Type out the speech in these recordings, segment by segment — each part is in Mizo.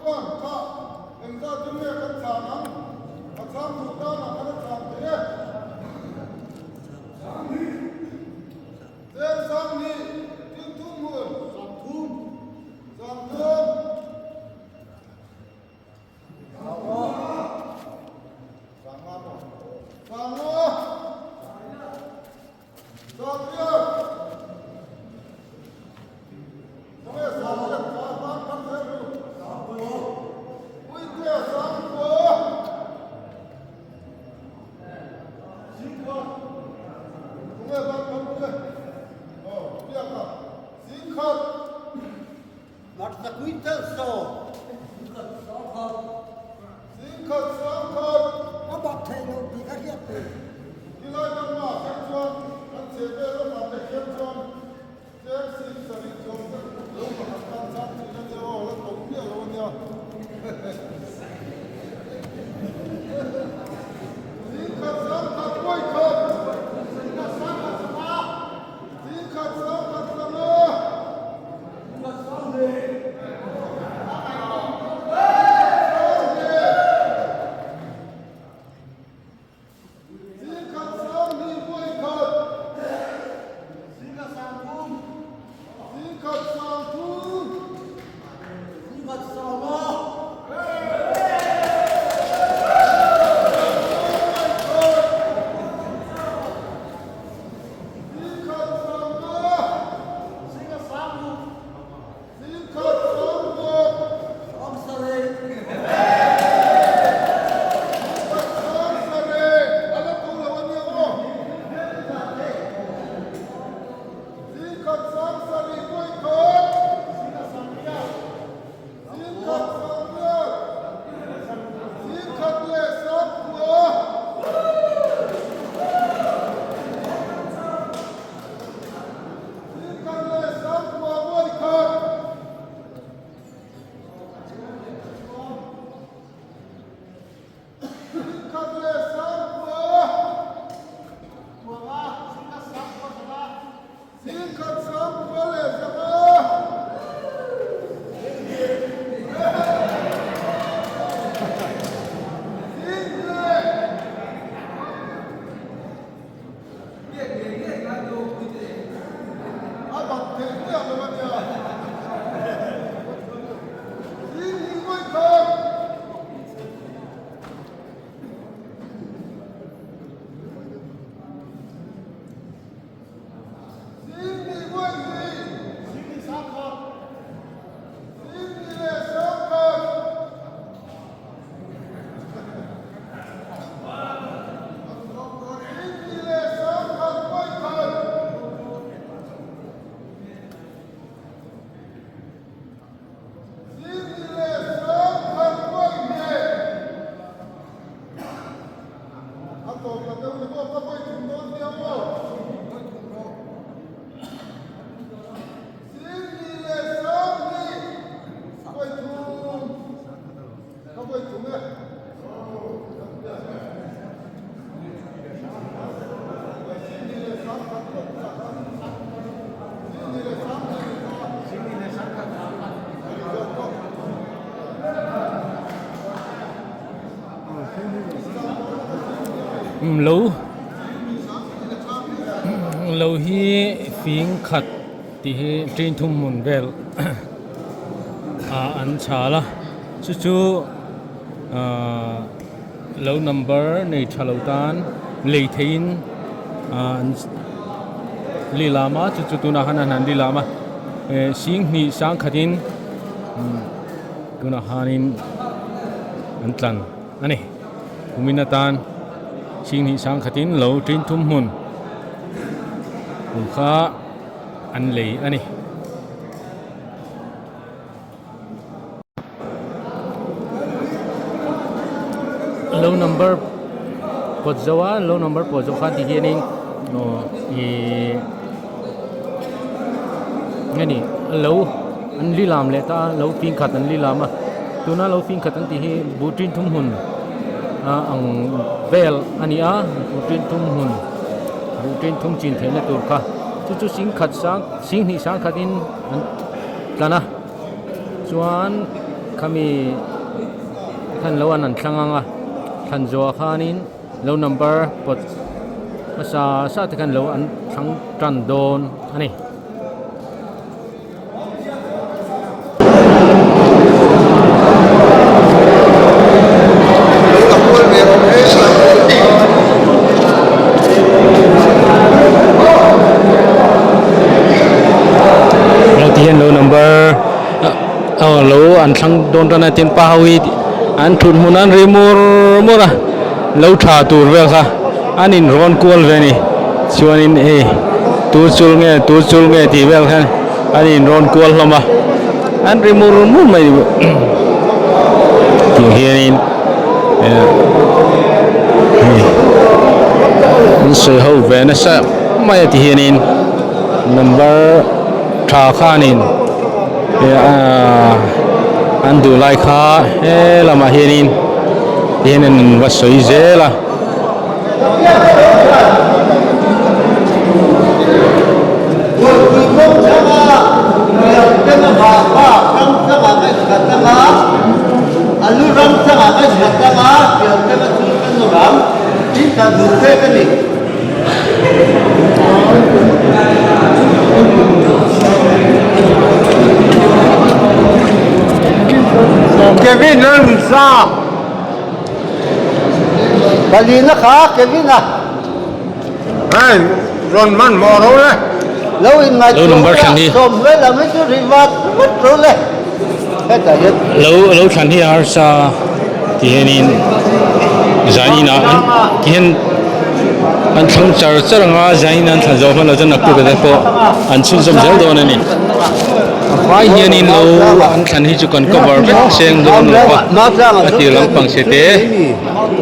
chuan kha engzat in nge kan chhan ang? A chhang duh tanah khan a chhan thei e. Cheng Sanghnih, tin thum hmun. Sangthum. Sangthum. Lo lo hi fing khat tih hi ṭin thum hmun vel ah an chhal a chu chu ahh lo number nei tha lo tan lei theihin ah an li lam a chu chu tunah khan an han li lam a eh sing hnih sang khatin tunah khanin an tlan a ni kumin atan sing hnih sang khatin lo ṭin thum hmun kum kha an lei a ni. Lo number pawt zo a lo number pawt zo khan ti hianin aw ihh nge ni lo an li lam leh ta a lo fing khat an li lam a tuna lo fing khat an tih hi buh tin thum hmun a ang vel a ni a buh tin thum hmun buh tin thum chin theihna tur kha chu chu sing khat sang sing hnih sang khatin an tlan a chuan. Khami khan lo an an thlang ang a, thlan zawhah khanin lo number pawt hmasa sa te khan lo an thlang tan dawn a ni. Hei ti hian lo number aw lo an thlang dawn tan a tin pa ho hi an thut hmun an ri mur mur a lo tha tur vel kha an in rawn kual ve a ni chuanin hei tur chul nge tur chul nge tih vel khan an in rawn kual hlawm a an ri mur mur mai tih hianin hei an sawi ho ve nasa mai a ti hianin number tha khanin an duh lai kha he lamah hianin tihian an va sawi zel a. Kevin Lalnunsa. Palina kha Kevin a. Hei rawn hman hmawh ro le. Lo in ngaihtuah hi sawm vel ang hi chu ri vat vat ro le. Hetah hian. Lo lo thlan hi a harsa ti hianin zanin ah an ti hian an thlang char char anga zanin an thlan zawh hman loh chuan naktuk ah te pawh an chhunzawm zel dawn a ni. A vai hianin lo an thlan hi chu kan cover vek seng dawn lo va a tir lampang che te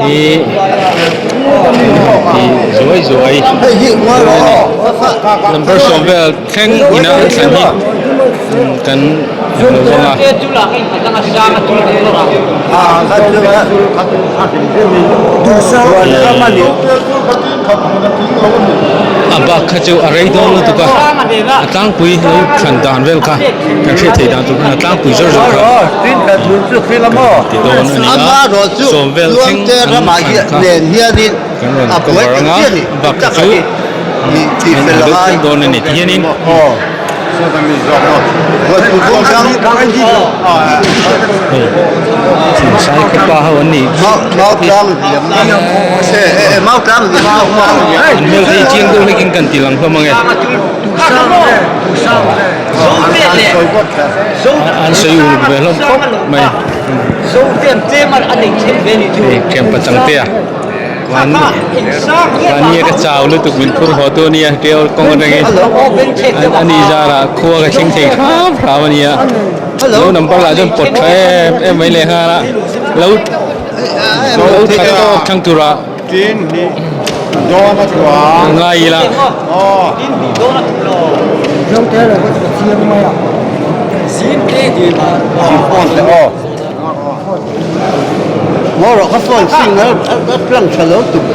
hi tih zuai zuai number sawm vel thleng ina an thlan hi kan hmu vang a. A bak kha chu a rei dawn lutuk a a tlangpui lo thlan dan vel kha kan hriat theih dan tur khan a tlangpui zawr zawr kha ti dawn a ni a sawm vel thleng an thlan kha kan rawn cover anga a bak kha chu an ha deuh thleng dawn a ni tihianin. Hei thingsai khawpa ho an nih an hmel hi chiang deuh hlekin kan ti lang hlawm ang e an sawi uluk ve hlawm khawp mai hei ṭhian pachang te a. Mahni a ka chau lutuk min phur haw tu ania ṭiau kawng atangin a ni zarah khua ka thleng thei hram hram ania lo number lah chuan pawt tha em em mai leh nghal a lo lo tha tawk thlang tura ngai ila. Maw rawh ka phone signal a tlang tha lo tuk.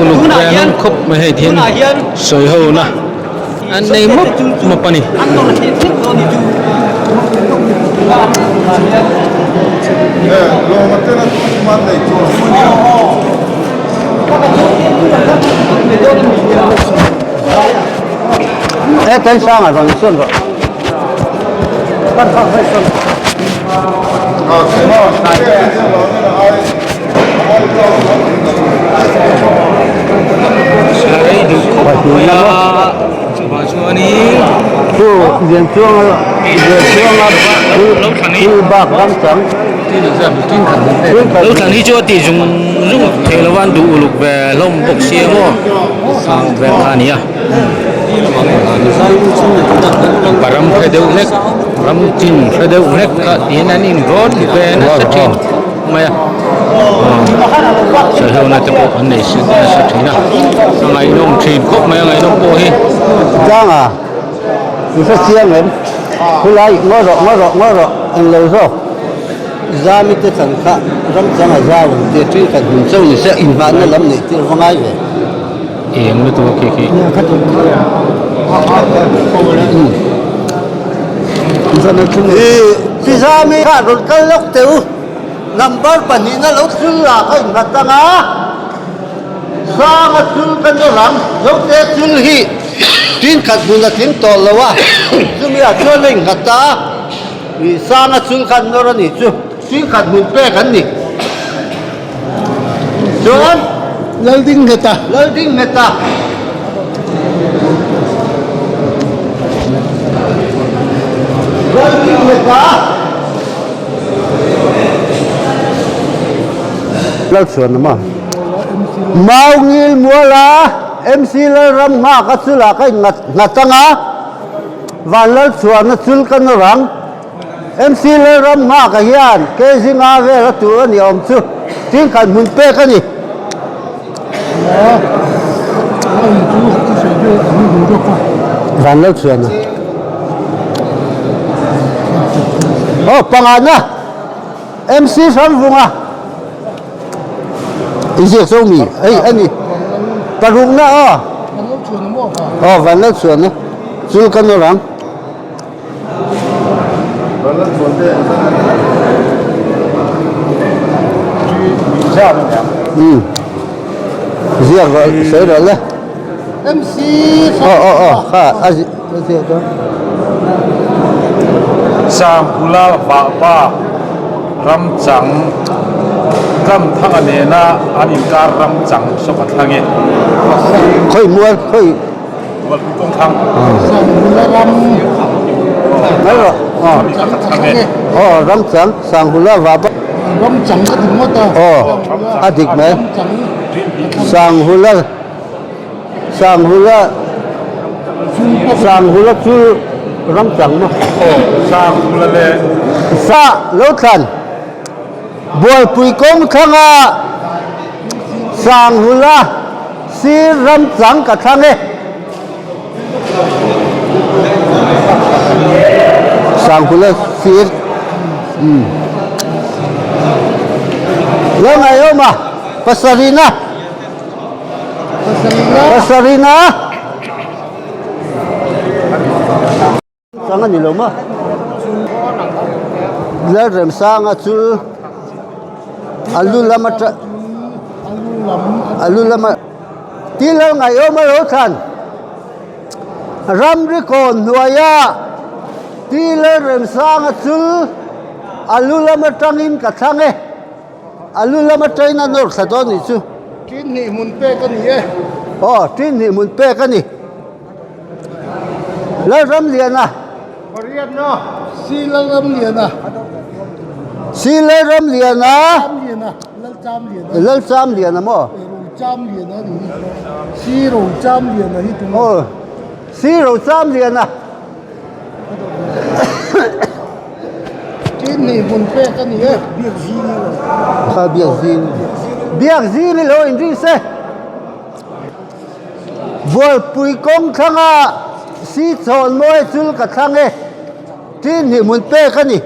Uluk ve hlawm khawp mai hei hian sawi ho na an nei mawp mawp a ni. E kan sang a rawn sawn rawh. Rei duh khawp mai a chuvang chuanin Chu Lianchuanga Lianchuanga chu bak ram chang Lo thlan hi chu a tih zung zung thei lo a an duh uluk ve hlawm bawk sia maw sang vel kha a ni a. Ram hre deuh hlek ram chin hre deuh hlek kha tiin an inrawn ve nasa thin mai a sawiho te pawh an nei nasa thin a a ngaihnawm thin khawp mai a ngaihnawm pawh hi. Changa i hre chiang em khulai ngaw rawh ngaw rawh ngaw rawh englo zawk zami te chan kha ram changa zau ang tia thenkhat hmun chauh ni se inhmahna lam neih tir va ngai ve. Eng lutuk a khi khi. I Pizami kha rawn kal lawk teh u, number pahnihna lo thil lah kha innghat ang a, Sanga chul ka nawr ang, Zote chul hi tinkhat hmun a tling tawh lo a, chumi ah chuan a innghat a, i Sanga chul kha an nawr a nih chu, tinkhat hmun pek an ni. Chuan Laldingngheta. Laldingngheta. Laldingngheta. Lalchhuan ama. Maungil Muala MC Lalram nghak a chulah ka in nghat anga Van Lalchhuana chul ka nawr ang. MC Lalram nghaka hian kg nga vel a tur a ni awm chu tingkhat hmun pek a ni. Van Lalchhuana. Aw pangana MC Hramvunga i ziak zo mi hei a ni parukna aw aw Van Lalchhuana chu ka nawr ang. Ziak rawh sawi rawh le. MC Aw aw aw kha a ziak dawn. Sangkula vahpa ramchang Tlamthanga nena an inkar ramchang sawk a thlang e. Khawi mual khawi. Ramchang Sanghula vapa Ramchang a dik ngawt a. Aw a dik mai. Sanghula Sanghula Sanghula chu Ramchang maw? Aw Sanghula le. Sa lo thlan Bualpui kawng thlanga Sanghula Sir Ramchang ka thlang e. Sanghula sir umm Lo ngaihawm a Pasarina Pasarina Chang a ni lo maw? Lalremsanga chu a lu lam atang a lu lama thil lo ngaihawm a lo thlan ramri kawn hnuaia Ti Lalremsanga chu a lu lam atangin ka thlang e. A lu lama train a nawr thla dawn nih chu. Tin hnih hmun pek a ni e. Aw, tin hnih hmun pek a ni. Lalramliana. Pariatna. Si Lalramliana. Si Lalramliana. Chamliana. Lalchamliana. Lalchamliana maw? Rochamliana a ni. Si Rochamliana hi tunge? Aw, Si Rochamliana. Tin hnih hmun pek a ni e, biak zing a lo. Kha biak zing. Biak zing i lo inring se. Bualpui kawng thlanga si chhawn mawi chul ka thlang e. Tin hnih hmun pek a ni.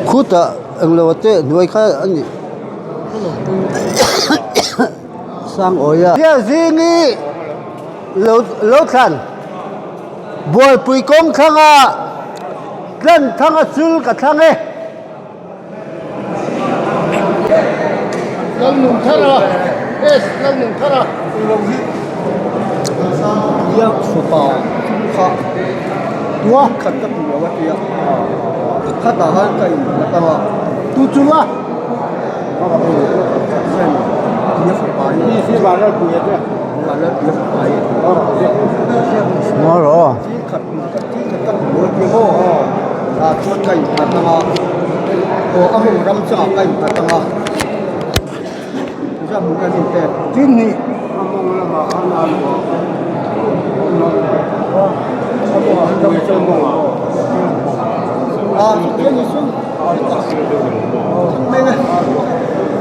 Khutah englo te hnuai kha a ni. Sangawia. Biak zing i lo lo thlan Bualpui kawng thlanga tlan thanga chul ka thlang e. Lalnun thara S Lalnun thara ilo hi Biak fapa kha tua khat ka tu lo a tia khatah khan ka in nghat ang a tu chunga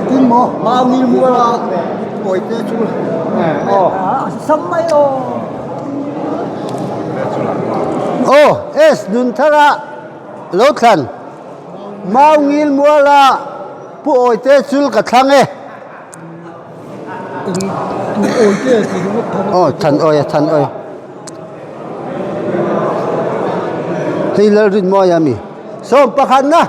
Tin maw Maui muala pawite chu Aw S Nunthara lo thlan Maungil muala Pu Awite chul ka thlang e. Aw Than Awi a Than Awi. Hei Lalrinmawia mi sawm pakhatna.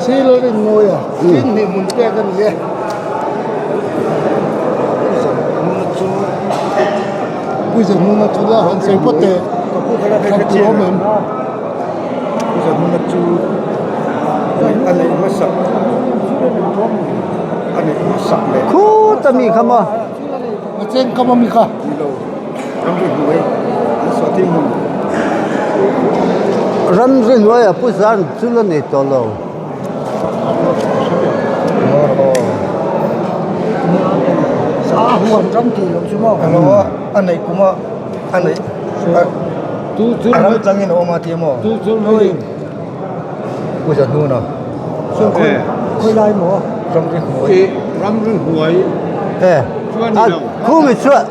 Si Lalrinmawia tin hnih hmun pek a ni e. Puizahnuna chu la han sawi phawt teh. Thlan tur awm em? Puizahnuna chu a neih hmasak a neih hmasak leh. Khuta mi kha maw? A cheng kam a mi kha. Ramri hnuaiah Pu Zan chu la nei tawh lo. E a khumi chuan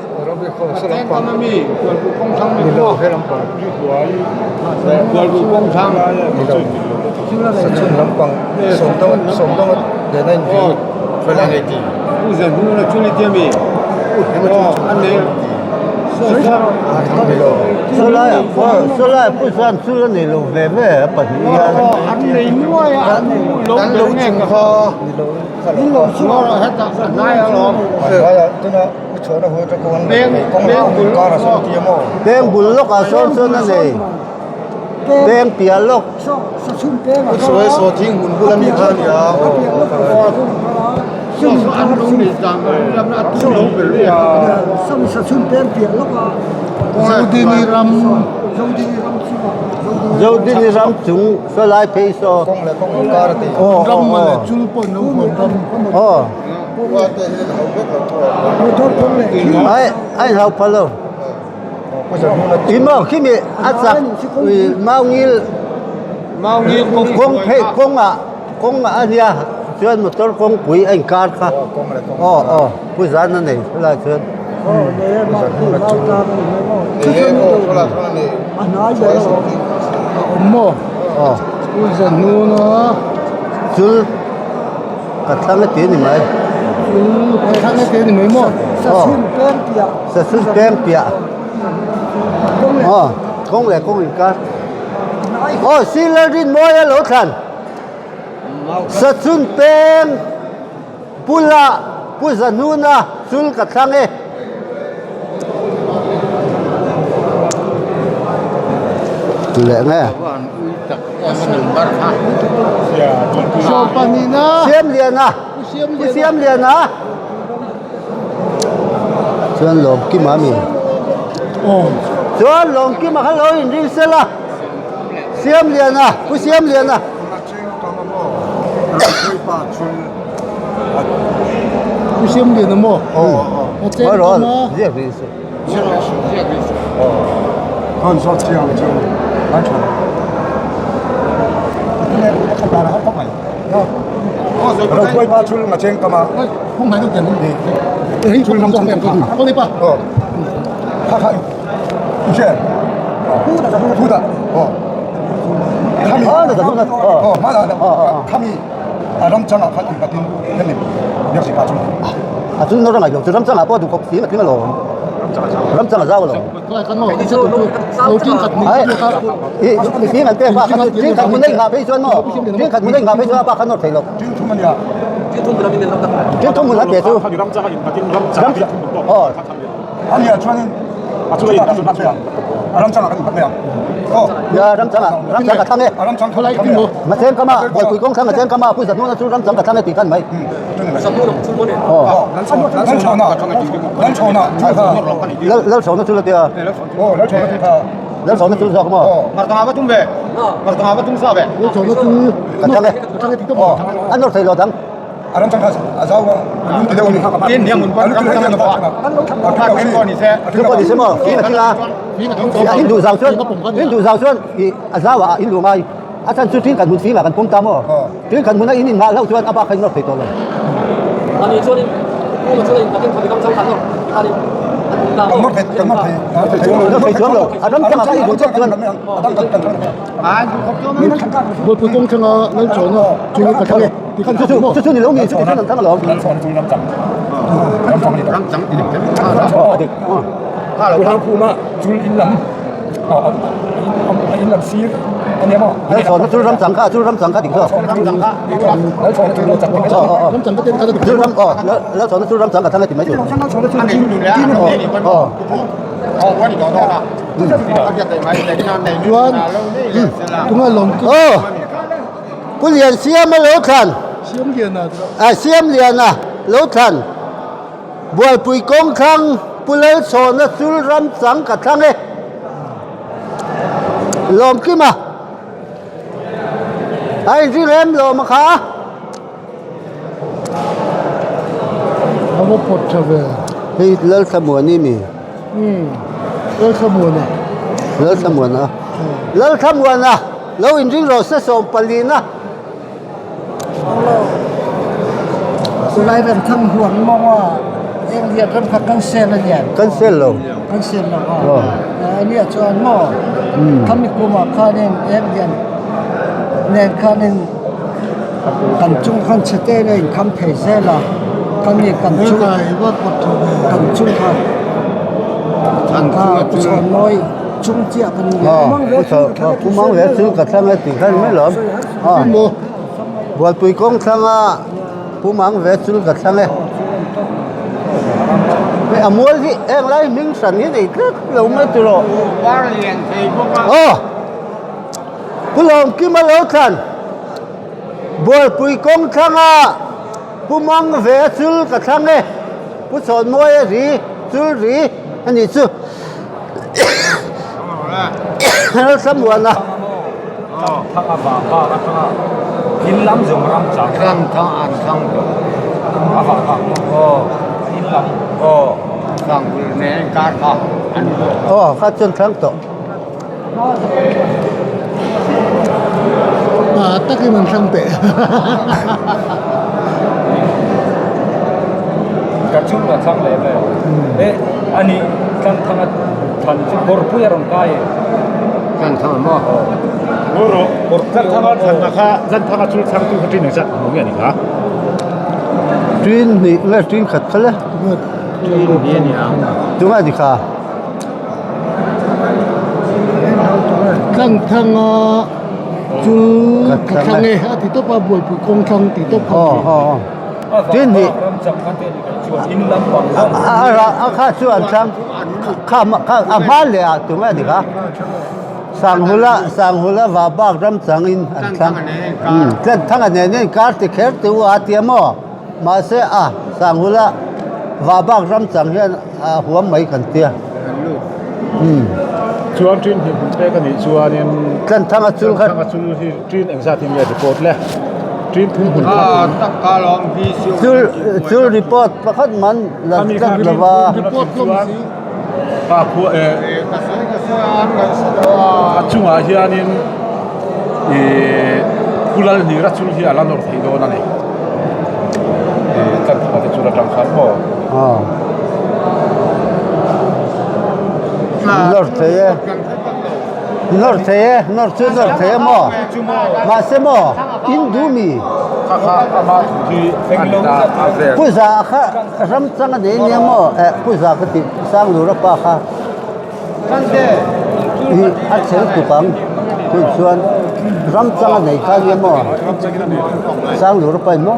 Sawlaiah pawh sawlaiah pawh chuan chul a nei lo ve ve a pahnih hian. Peng bul lawkah sawn chuan a nei peng piah lawk. Zodini ram chung sawlai phei saw. Aw. Ai ai hlau phal lo. Emaw khimi a chak Maungil kawng phei kawngah kawng a nia chuan motor kawngpui a inkar kha aw aw pu zan a nei khulai chuan. Aw chul ka thlang a ti a ni mai. Ka thlang a ti a ni mai maw? Sachhun peng piah. Sachhun peng piah. Aw, kawng leh kawng inkar. Aw, Silarin mawi a lo thlan. Sachhun peng bula Pu Zahnuna chul ka thlang e. Leh nge. Siamliana Pu Siamliana chuan Lawmkima a mi chuan Lawmkima kha lo inring sela Siamliana Pu Siamliana Pu Siamliana maw ziak rih suh. A chu ram lo chu ram changah pawh duh khawp si a tling alawm ram chang a zau alawm i fing an pek bak kha chu ṭing khat hmun a inghah phei chuan maw ṭing khat hmun a inghah phei chuan a bak kha nawr thei lo ṭing thum hmun a pe chu ram aw Ya ram changa ram chang ka thlang e Ngacheng kama buaipui kawng thlang ngacheng kama pu Zahnuna chu ram chang ka thlang e tih khan mai Lal chhawna chu la tia Lal chhawna chu zawk maw Ka thlang e A nawr thei lo dang Chu pawh ni se maw in a thil a in duh zau chuan in duh zau chuan ih a zau ah in luh ngai a chhan chu tin kan hmun fim ah kan pawm ta maw tin kan hmun a in in nghah hlauh chuan a bak kha in nawr thei tawh lo. Nawr thei chuang lo a ram changah kha i duh chuan. Buaipui kawng thlanga Lalchawna chu ka thlang e. Chu chu ni lo mi chu ti chuan an thlang alawm. Chuan tunga lawm chu Aw Pu Lian Siama lo thlan Siam Liana a Siam Liana lo thlan Bualpui kawng thlang Pu Lalchhawna chul ram chang ka thlang e Lawmkima a inring em lawm a kha. A va pawt tha ve. Hei Lalthlamuani mi. Umm Lalthlamuana. Lalthlamuana. Lalthlamuana lo inring rawh se 14 a. Chulai ram thang huang mawng a eng lian ram kha kan sel a nian. Kan sel lo. Kan sel lo a. Ania chuan maw khami kumah khanin eng lian nen khanin Kan chung khan chhe te in a inkham thei zel a, ka ni kan chung kan chung kha kha chhawn mawi chung chiah kan ni a. Pu Mang ve chu ka thlang a tih khan mai lawm. Bualpui kawng thlang a Pu Mang ve chu ka thlang e. Hei a mual hi heng lai hming hran hi nei tlat lo mai tiraw. Aw. Pu Lawmkima lo thlan Bualpui kawng thlanga Pu Mang ve a chul ka thlang e, Pu Chhawnmawia ri chul ri a nih chu. Lalthlamuana. Aw kha chuan thlang tawh. Pa takin an hrang teh. Ka chung a thlang leh vel. E ani tlang thang a than chu kawrpui a rawn kai e. Tlang thang a maw? Ru tlang thang a than na kha tlang thang a chul thlang tu kha tin engzat hmu nge ni kha? Tin hnih nge tin khat kha le? Tin hnih a ni ang. Tunga ni kha? Tlang thang a chu ka thlang e a ti tawp a buaipui kawng thlang ti tawp kha tin hi a kha chu an thlang kha kha a hma leh ah tunge ni kha sanghula sanghula va bak ram chang in an thlang tlang thang a nen in kar ti kher te u a tia maw mahse a sanghula va bak ram chang hian A huam mai kan tia. Umm. Chuan ṭin hi hmun pek a nih chuanin Tlanthanga chul kha Tlanthanga chul hi ṭin engzat in nge report le? Ṭin thum hun kha Chul chul report pakhat man la tlat lova. Report hlawm si. Pa khua e a chungah hianin ih Pulal Nira chul hi a la nawr thei dawn a ni. Ih Tlanthanga te chul atang khan maw. Nawr thei e nawr thei e nawr chu nawr thei e maw mahse maw in duh mi pu za kha ram chang a nei nia maw eh pu za ka tih Sanglura pa kha ih a chhel tuk ang tun chuan ram chang a nei kha nia maw Sanglura pa in maw.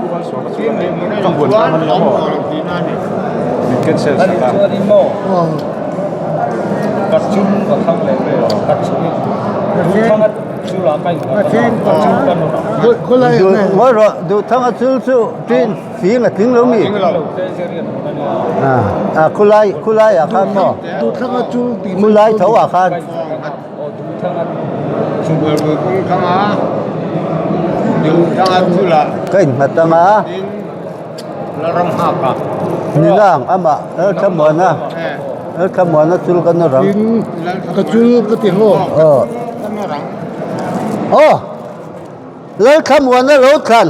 Ngawi rawh Duhthanga chul chu ṭin fing a tling lo mi? A khulai khulai ah khan maw? Khulai tho ah khan. Ka innghat ang a. Nilang amah Lalthlamuana Lalthlamuana chul ka nawr ang. Ka chul ka ti hlawm. Aw. Aw. Lalthlamuana lo thlan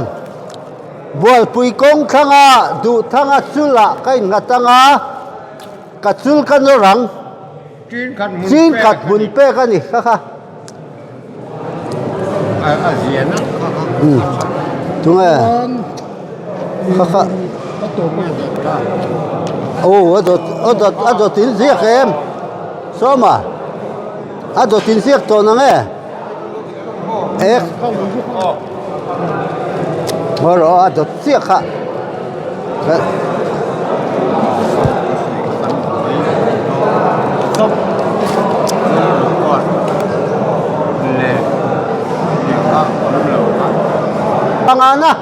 Bualpui kawng thlanga Duhthanga chulah ka innghat ang a, ka chul ka nawr ang. Chin khat hmun pek a ni kha kha. Tunge kha kha. Aw a dawt a dawt a dawt in ziak em Sawma a dawt in ziak tawh nang e ek ngawi rawh aw a dawt chiah kha. Pangana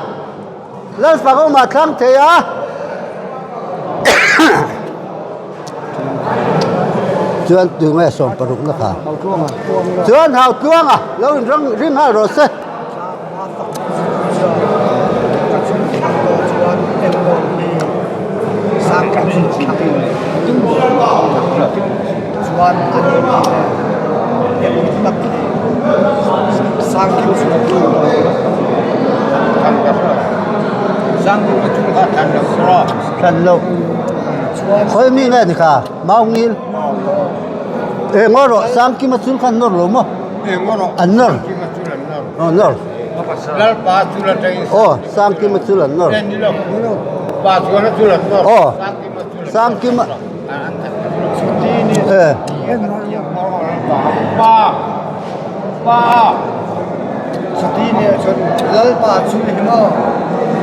Lalfakawma thlang thei a. Chuan tunge 16 na kha. Chuan hau tluanga lo in ring ring nghal rawh se. Thlan lo. Khawi mi nge ni kha? Mau ngil. E ngaw rawh Sangkima chul khan nawr lo maw? An nawr. Aw nawr. Aw Sangkima chul an nawr. Aw Sangkima e.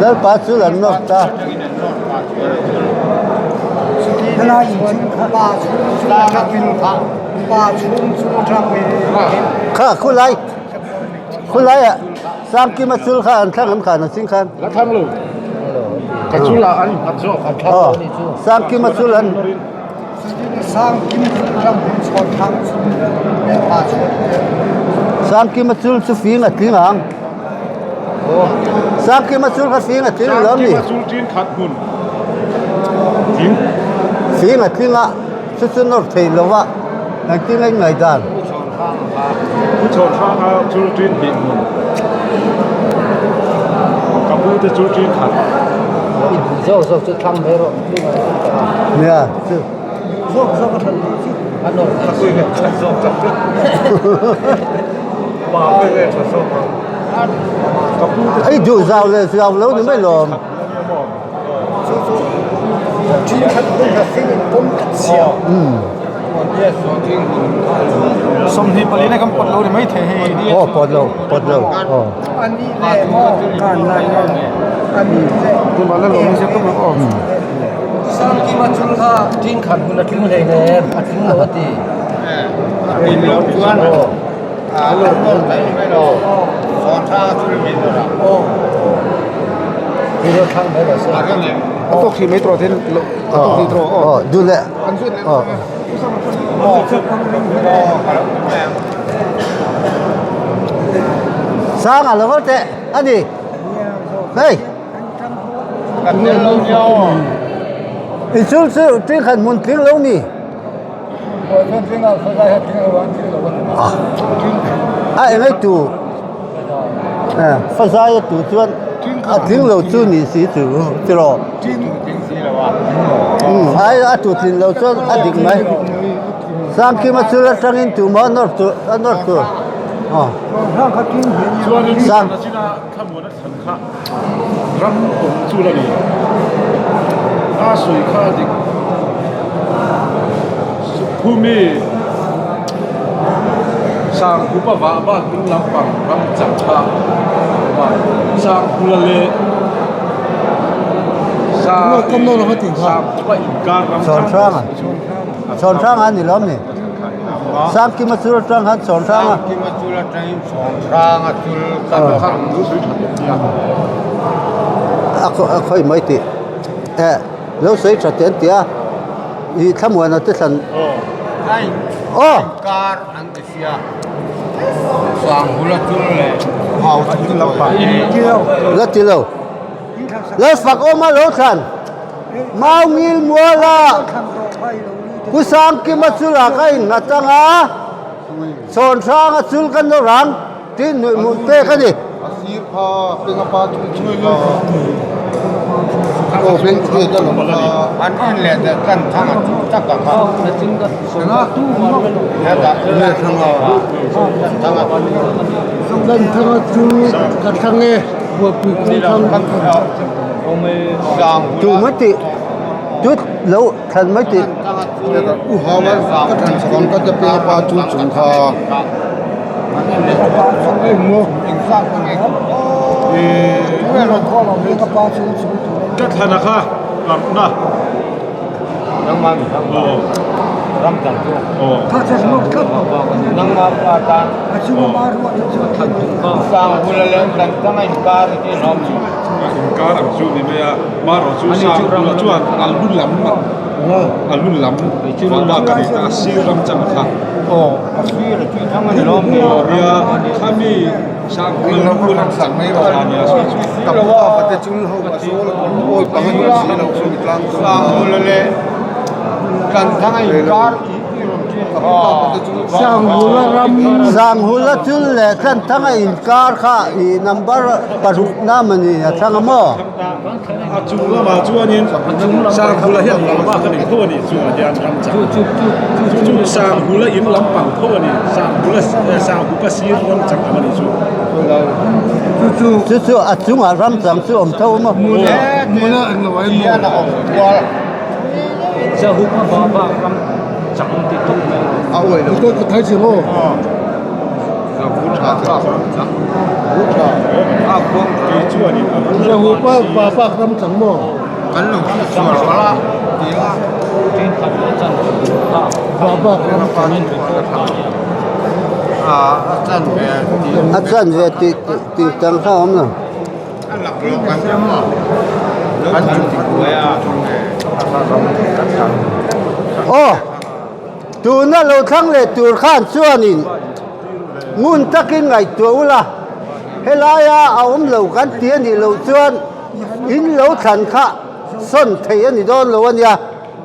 Lalpa chul an nawr ta. Kha khulai khulai ah Sangkima chul kha an thlang an khan a ching khan. La thlang lo. Ka chul ah an nghat zawk. Aw Sangkima chul an. Sangkima chul chu fing a tling ang. Sangkima chul kha fing a tling lo mi. Sangkima chul tin khat hmun. Tling. Fing a tling a chu chu nawr thei lo va engtin a inngaih dan. Pu Chhawn Hranga chul tin hnih hmun. Ka pu te chul tin khat. Zawk zawk chu thlang mai rawh. Nia chu. Zawk zawk a thlan duh chu. A nawr Ei duh zau leh zau lo ni mai lawm. Aw pawt lo pawt lo aw. Aw duh leh aw. Sanga lo val teh a ni hei inchhung chu tingkhat hmun tling lo ni a engai tu fazai a tu chuan a tling lo chu ni si chu tiraw ai a tu tlin lo chuan a dik mai Sangkima chul atangin tumah a nawr tur a nawr tur aw Sang Ram awm chul a ni. A sawi kha a dik. Sukhumi Sanghupa vah bak ding lampang ram chak kha a awm a. Sanghula leh Sanghupa inkar ram Chhawnhranga Chhawnhranga a ni lawm ni. Sangkima chul atang khan Chhawnhranga. Sangkima chul atangin Chhawnhranga chul ka A a khawi mai tih eh lo sawi tha teh an ti a ih thlamuana te thlan aw kar an ti sia Sanghula chul leh hau chul la ti lo lo fak awm a lo thlan Mau ngil muala Pu Sangkima chula ka innghat anga Chhawnhranga chul ka nawr ang tih nuih hmuh pek a ni. Tu maw tih? Tut lo thlan mai tih. U Hauan ka thlan chak ang ka te piang pa chu chung kha. Ka thlan a kha karna. Inkar ang chu ni mai a, marawh chu sang bulah chuan a lu lam a lu lam bak a ni ta a sir ram chang kha nia khami sang bula lu ram chang kha nia sawi chu. Sanghula chul leh Tlanthanga inkar kha i number paruk na mawni a thlang a maw? A chung lamah chuanin Sanghula hi an lam bak a ni tho a ni chungah hian ram chak chu chu Sanghula in lampang tho a ni Sanghula Sanghupa sir ram chak ang a ni chu. Chu chu a chungah ram chang chu awm tho a maw? A chanve tih tih tang kha a awm lo. Aw tuna lo thlang leh tur khan chuanin ngun takin ngaihtuah ula helaia a awm lo kan ti a nih loh chuan in lo thlan kha sawn thei a ni dawn lo a nia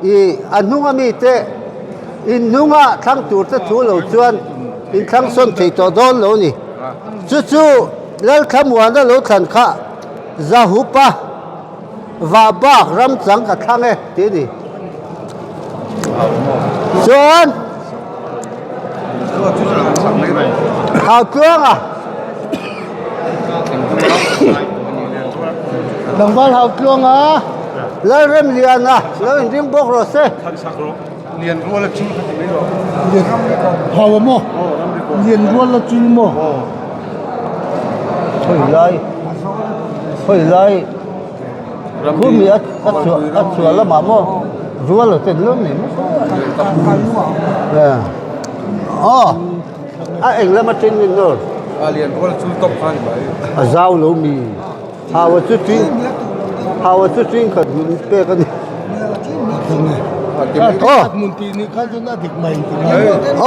ih a hnung ami te in hnunga thlang tur te thu lo chuan in thlang sawn thei tawh dawn lo a ni. Chu chu Lalthlamuana lo thlan kha Zahupa vah bak ram chang ka thlang e tih a ni. Chuan Hautluanga Tlangval Hautluanga Lalremliana lo inring bawk rawh se. Lian rual a chul kha ti mai rawh. Hau a maw? Lian rual a chul maw? Khawi lai khawi lai khumi a chhuah a chhuah lamah maw rual a chen lo ni maw aw a eng lama chen nge nawr a lian rual a chul tawp kha ni mai a zau lo mi Hau a chu tui hau a chu tui khat hmun pek a ni. Aw.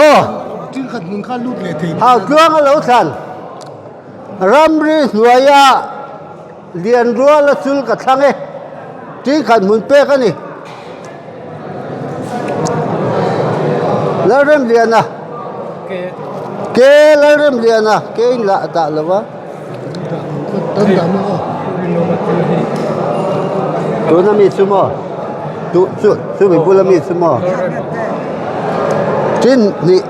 Aw. Hau tluang a lo thlan. Ramri hnuaia lian rual a chul ka thlang e. Tui khat hmun pek a ni. Lalremliana. Ke Lalremliana ke in lah dah lo va. Tuna mi chu maw tu chu chumi bula mi chu maw tin hnih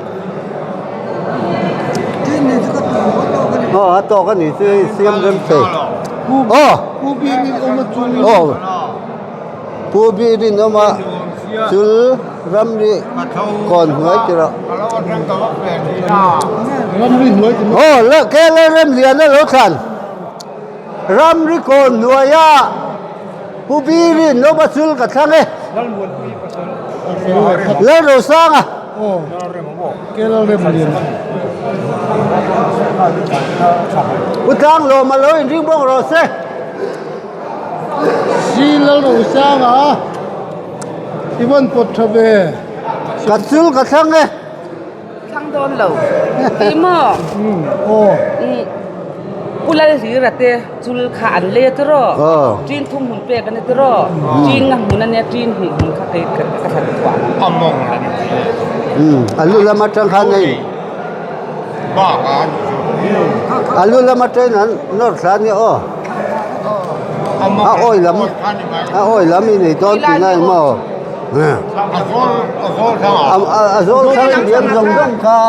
aw a tawk a nih chu hei siam rem thei aw aw Pu Birinawma chul ramri kawn hnuai ti rawh. Aw la ke la rem lian a lo thlan ramri kawn hnuaia Pu Birinawma chul ka thlang e. Lalrosanga. Pu Tlanglawma lo inring bawk rawh se. Si Lalrosanga i van pawt tha ve. Ka chul ka thlang e. Thlang dawn lo. Ti maw? Aw. Pu Lalhlira te chul kha an lei a tiraw? Aw. Ṭin thum hmun pek a ni tiraw? Ṭin nga hmun a nia ṭin hnih hmun kha kei ka thlan thuah. A mawng lam. A lu lam atang khan hei. Bak a A lu lam atangin an nawr thla a nia aw. A awi lam a awi lam i nei dawn tihna eng maw a zawl thlang in diam zawng zawng kha.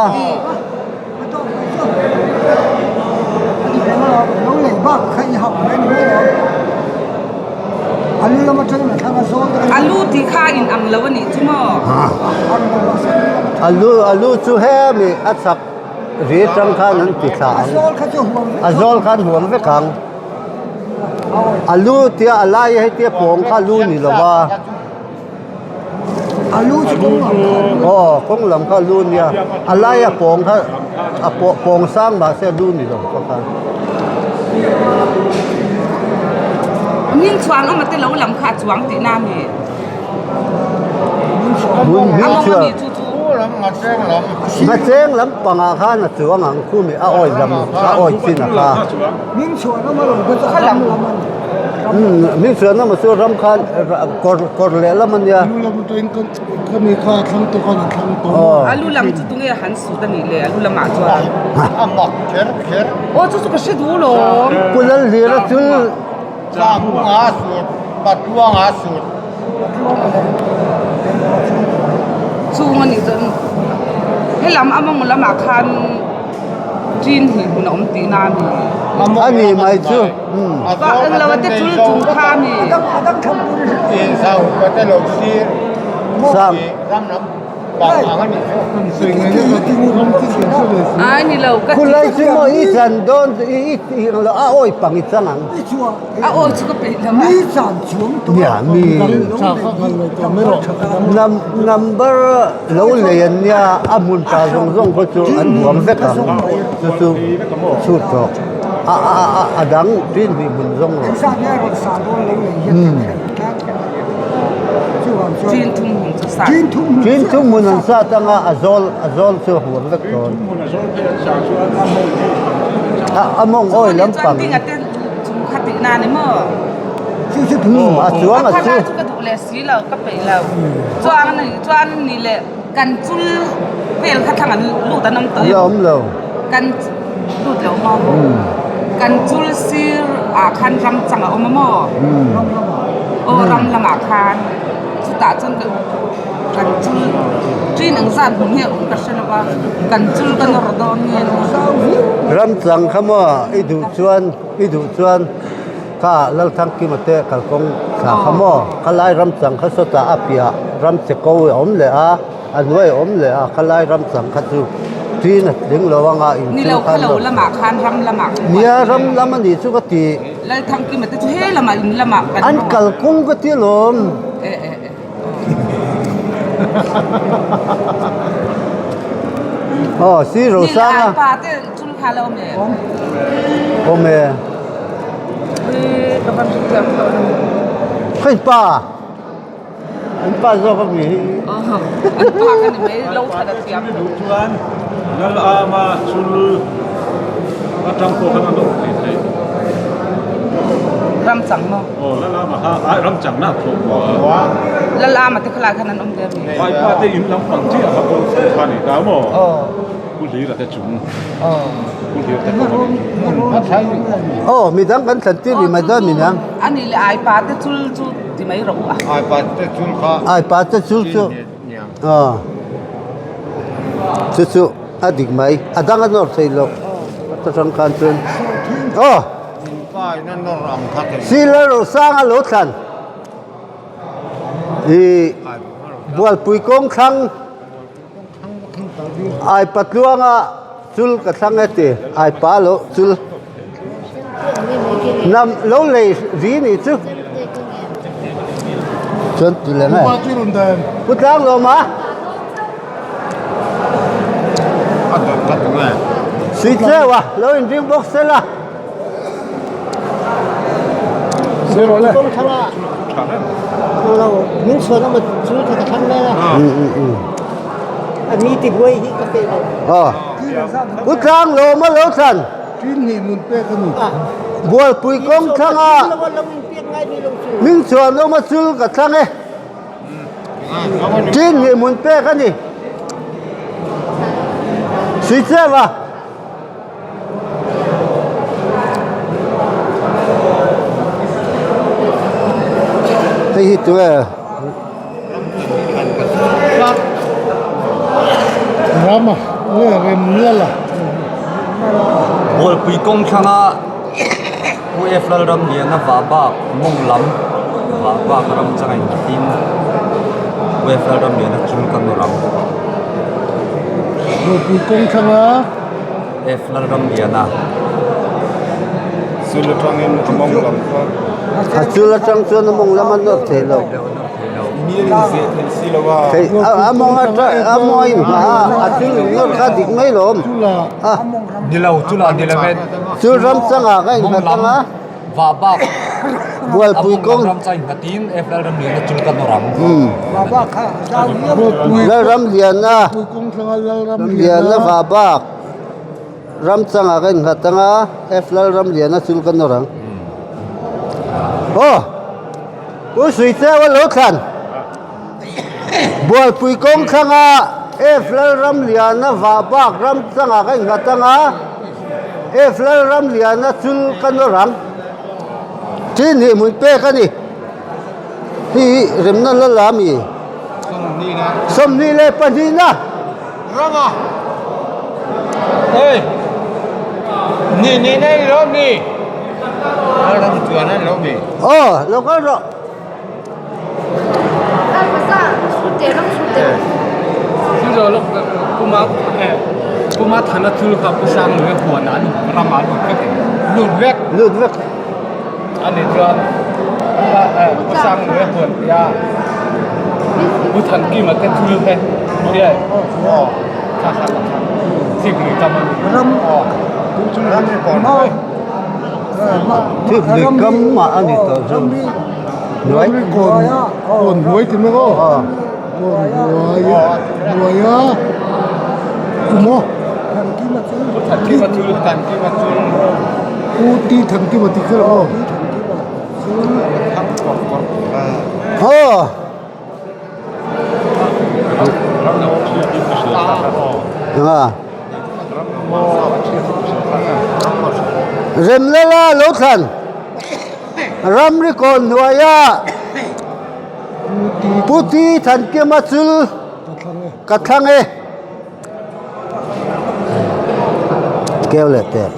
A lu lam atangin a thlang a zawl te A lu tih kha in ang lo a nih chu maw? A lu a lu chu hemi a chak ri atang khan an ti thla ang. A zawl khan huam vek ang. A lu tia a lai hetia pawng kha lu ni lo va. A lu chu kawng lam kha a lu. Aw kawng lam kha a lu nia a laia pawng kha a pawng sang mahse a lu ni lo kha kha. Hming chhuan awm ate lo lam kha a chuang tihna a ni. Hming chhuan Ngacheng lam pangah khan a chuang ang khumi a awi lam a awi chin a kha. Hming chhuan awm a lo kha chu a ram lam a ni. Hming chhuan awm a chu ram khan kawr kawr leh lam a nia. Lu lam atangin kan khami kha a thlang tawh khan a thlang tawh. A lu lam chu tunge han sut a nih le a lu lamah chuan. A mak kher kher. Aw chu chu ka hre duh lawm. Pu Lalhlira chu. Changkunga sut, Patluanga sut. Chung a nih chuan helam a mawng lamah khan chin hnih hmun a awm tihna a ni. A ni mai chu. Pa englo a te chul chung kha a ni. Sam. Ai ni lo ka Khulai chu maw i chan dawn i i a awi pang i chang ang. A awi chu ka peih lo a. Nia mi number lo lei an nia a hmun ta zawng zawng khaw chu an huam vek ang chu chu chhut tawh a a a dang tin hnih hmun zawng rawh. Chin thum hmun an sa tanga a zawl a zawl chu huam vek dawn. A mawng awi lampang. A chuang a chu. La awm lo. Kan chul sir ah khan ram chang a awm a maw? Aw ram lamah khan chutah chuan ka kan chul ṭin ang zat hmun hi a awm ka hre lo va, kan chul ka nawr dawn nge ni? Ram chang kha maw i duh chuan i duh chuan kha Lalthangkima te kalkawng thla kha maw khalai ram chang kha sawtah a piah ram che ko a awm leh a. A hnuai a awm leh a, khalai ram chang kha chu ṭin a tling lo anga in Ni lo kha lo lamah khan ram lamah khan Nia ram lam a nih chu ka ti. Lalthangkima te chu he lamah in lamah kan An kalkawng ka ti alawm. E e e. Aw si Rosanga. Ni lai pa te chul kha lo awm em? Awm e. Ui ka van hrethiam tawh lo. Khawi pa. An pa zawk a mi hi. An pa ka ni mai lo that a thiam. Duh chuan lal ama chul atang pawh khan a nawr thei thei. Ram chang maw? Aw lal ama kha ai ram chang na thawh maw? Lal ama te khalai khan an awm ve mi. Vai pa te in lam pang chiah kha pawh kha ni ta maw? Pu Hlira te chung. Pu Hlira te pawh a ni. Aw midang kan thlan tir rih mai dawn mi niang. Ani le ai pa te chul chu Ti mai rawh u a. Ai pa te chul kha. Ai pa te chul chu. Aw. Chu chu a dik mai. A dang a nawr thei lo. Ta tang khan chuan. Aw. Pa in a nawr ang kha thei. Sila ro sang a lo thlan. I bualpui kawng thlang ai patluanga chul ka thlang e ti ai pa lo chul. Nam lo lei ri nih chu. Chuan ti leh nge. Pu tlang lo ma. Sui tleu a lo in ring bawk se la. Pu tlang lo ma lo thlan. Tin hnih mun pek a ni. Bualpui kawng thlanga hming chuan awm a chul ka thlang e. Tin hnih mun pek a ni. Suicheva. Hei hi tunge? Rama nge rem lala. Bualpui kawng thlanga Pu F Lalramliana vah bak mawng lam vah. Vah bak ram changa intin UFL ram lian a chul ka nawr ang. Ropui kawng thlang a. F Lalram lian a. Chul atangin a mawng lam kha. A chul atang chuan a mawng lam a nawr thei lo. Thei a mawng atang a mawng a inhmah a, a chul nawr kha dik mai lawm. Ni lo chula ni lo e. Chul ram changah ka innghat ang a. Vah bak Bualpui kawng. Ram chang innghatin F Lalram lian a chul ka nawr ang. Lalram lian a. Lian a vah bak ram changah ka innghat ang a F Lalram lian a chul ka nawr ang. Aw Pu Suicheu a lo thlan. Bualpui kawng thlanga F Lalramliana vah bak ram changah ka innghat ang a, F Lalramliana chul ka nawr ang. Tin hi hmun pek a ni. Hei hi remna la la mi? 22 na. Rama. Hey. Ni ni nei lo mi. Ram chuan an lo mi. Aw, lo kal rawh. Lut vek. Thip lui kam mah a ni tawh chu. Hnuai kawn kawn hnuai ti mai aw kawn hnuai hnuai a kum aw u ti thankima tih kher aw aw Remlala lo thlan. Ramri kawn hnuaia Puti Thankima chul ka thlang e. Keu leh teh.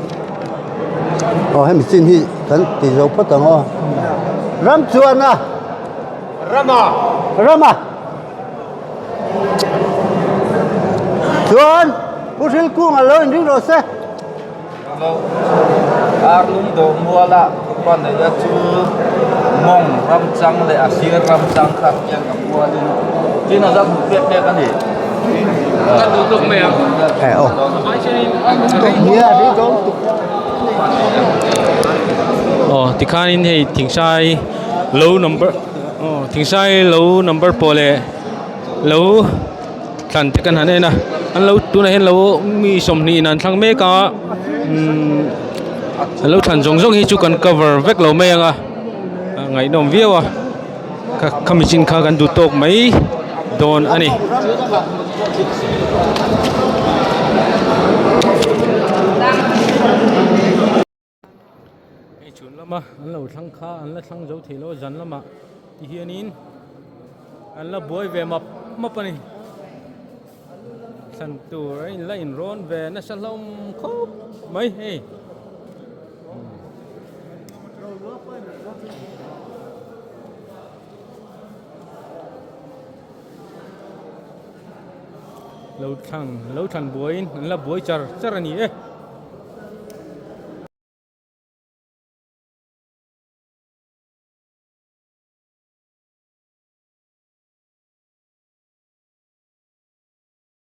Aw hemi chin hi kan ti zo phawt ang aw. Ram chuan a. Rama. Rama. Chuan Pu Hrilkunga lo inring rawh se. Arlung dawh muala pa neia chu mawng ram chang leh a sir ram chang kha hian a kualin tin a zat hmu pek pek a ni. Aw tikhanin hei thingsai lo number aw thingsai lo number pawh leh lo. Thlan te kan han en a an lo tunah hian lo mi 20 in an thlang mek a umm an lo thlan zawng zawng hi chu kan cover vek lo mai ang a ngaihnawm viau a khami chin kha kan duh tawk mai dawn a ni. Hei chhun lama an lo thlang kha an la thlang zo thei lo a zan lamah ti hianin an la buai ve map map a ni thlan tur a inla inrawn ve nasa hlawm khawp mai hei. Lo thlang lo thlan buaiin an la buai char char a ni e.